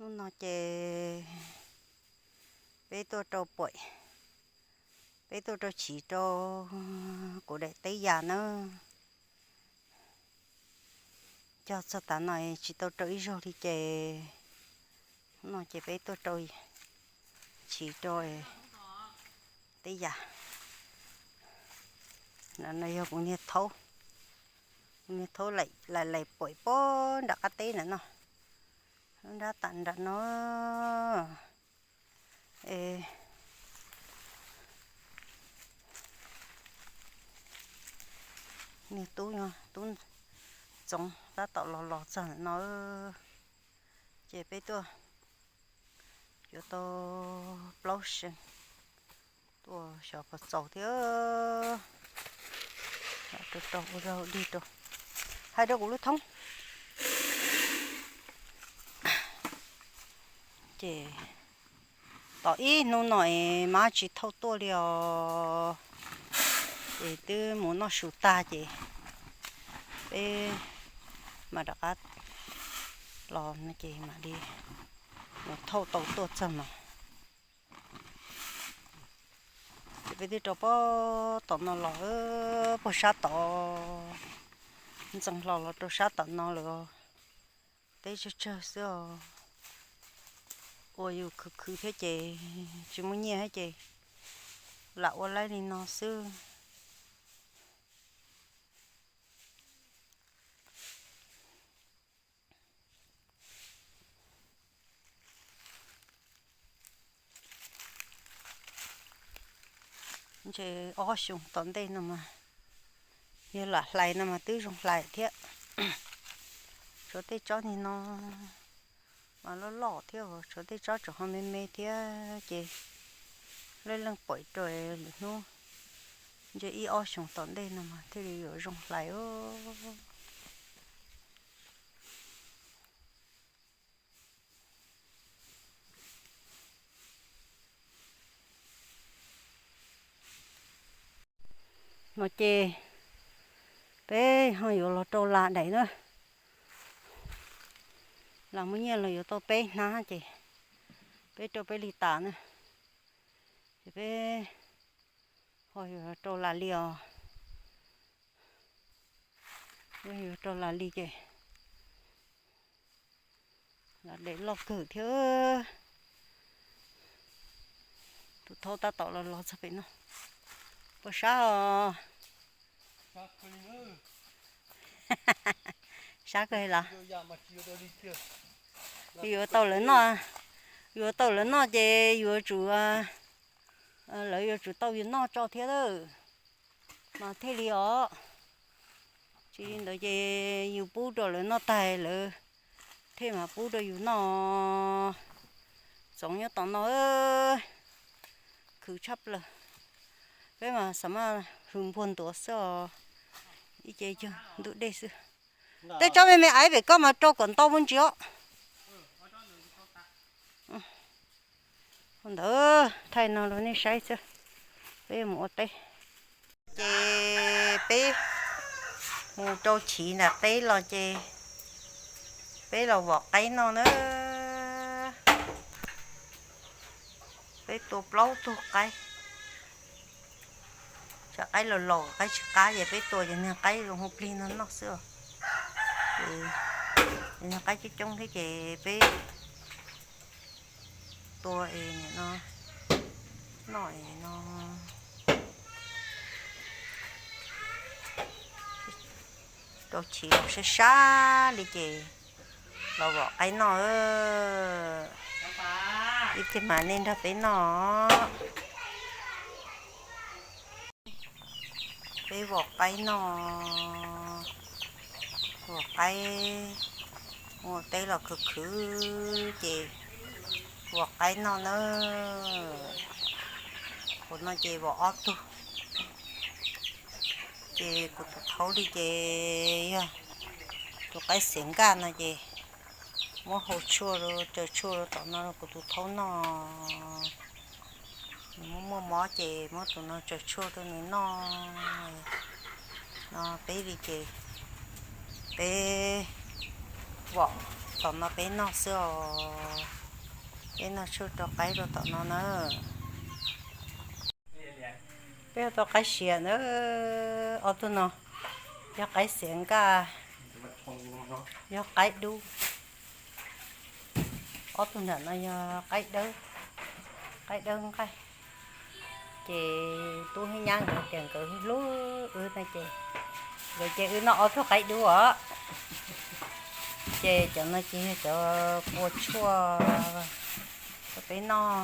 Hnub no ces peb tuaj rau pam, peb tuaj rau chiv rau kuv daim teb yas na. Cog txog tav no tsis tau rau ib zaug li ces hnub no ces peb tuaj rau chiv rau teb yas. No yog kuv niag thaub, kuv niag thaub laim laim pam pem nram qab teb ntawm no, lub nrab tam nram no. Niag tub, tub Txoov tab tom los los txog ntawm no, ces peb tuaj yuav tau plaub see, tuaj xyov puas txaus thiab. Rau rau ua rau dig rau, hais rau kuv lub thoob. Ces tom ib hnub no es mab tsis thauj tuaj li os, ces twb mus noj su tag ces peb mam rov qab los no ces mam li mus thauj tau tuaj txog no. Ces peb twb rau pem tom no los, puag sab tod, ntxeev hlo los rau sab tom no lawm. Teb tsawg tsawg xwb os, ua yus khwv khwv thiab ces tsis muaj nyiaj thiab ces lam ua laib li no xwb. Ntshe ob xyoos tom ntej no mas, yog lam hlais no mas twb zoo hlais thiab. Tshuav tej tsob nig no mas loj loj thiab, tshuav tej tsob tseem ho me me thiab ces leej leej pam rau lwm hnub, ntshe ib ob xyoos tom ntej no mas thiaj li yuav zoo hlais. No ces peb ho yuav los rau las daim na. Las muaj nyiaj los yuav tau peb hnab ces peb rau peb li tas na. Ces peb ho yuav rau las li os. Yog yuav rau las li ces las daim loj kawg thiab. Tus thaub tab tom los los txog pem no. Puas sab os? Sab kawg los? Yuav tau lawv noj, yuav tau lawv noj ces yuav tsum, lawv yuav tsum tau yus noj tso thiab lawm mas thiaj li os. Tsis li ntawd ces yus pub rau lawv noj tag lawv thiaj mam pub rau yus noj. Txoov nyob tom no khwv tshaj plaws. Peb mas xav mas hws npuag ntuav xwb os, ib ce yog ntug dej xwb. Tej tsob me me aiv pem koj mas rau kom ntau muaj ntsis os. Ntawd thaij no rau nej saib xwb, peb mus ua teb. Ces peb mus rau chiv nram teb los ces peb los vom qaib noj na. Peb tua plaub tug qaib, tsam qaib laus laus qaib tsis qab ces peb tua cov niag qaib zoo hu plig no noj xwb os. Cov niag qaib coob coob thiab ces peb tua es nim no noj es no. Rau chiv los sab sab li ces los vom qaib noj. Ib pliag mas nej nrog peb noj. Peb vom qaib noj, vom qaib, ua teb los khwv khwv ces vom qaib noj na. Kuv no ces vom ob tug. Ces kuv tus thaub li ces yog tus qaib xiav nkaj no ces muab hau tshuaj rau, tsaws tshuaj rau tom no rau kuv tus thaub noj. Nws muaj muaj mob ces muab tus no tsaws tshuaj rau nws noj. No peb li ces peb vom Tom no peb noj xwb os. Peb noj tshuaj rau qaib rau tom no na. Peb tau qaib siav na. Ob tug no yog qaib xiav nkaj, yog qaib dub. Ob tug nram no yog qaib dawb, qaib dawb nqaij. Ces tub thiab nyab nkawd tias nkawd hlub wb no ces nkawd cia wb noj ob tug qaib dub os. Ces cov no ces yog cov kua tshuaj rau peb noj.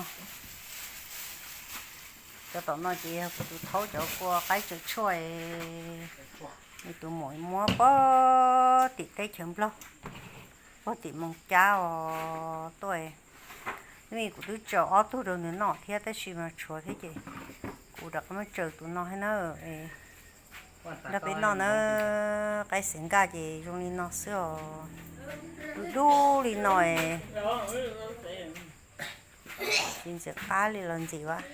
Cov tom no ces yog kuv tus thaub cov kua qaib tsaws tshuaj. Nws tus muam muab pog tim teb chaws Nplog, pog tim Moos Cab os tuaj. Ib kuv twb tsaws ob tug rau nws noj thiab tab sis mas tshuav thiab ces kuv rov qab muab tsaws tus no thiab na. Nrog peb noj na, qaib xeev nkaj ces zoo li no xwb os. Dub dub li no es tsis ntxim qab li los ntxim as.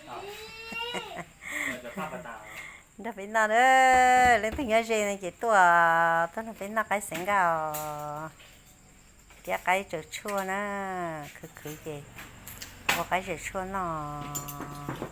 Nrog peb noj na, leej twg nyob ze no ces tuaj, tuaj nrog peb noj qaib xeev nkaj os. Thiab qaib tsaws tshuaj na, khwv khwv ces ua qaib tsaws tshuaj noj.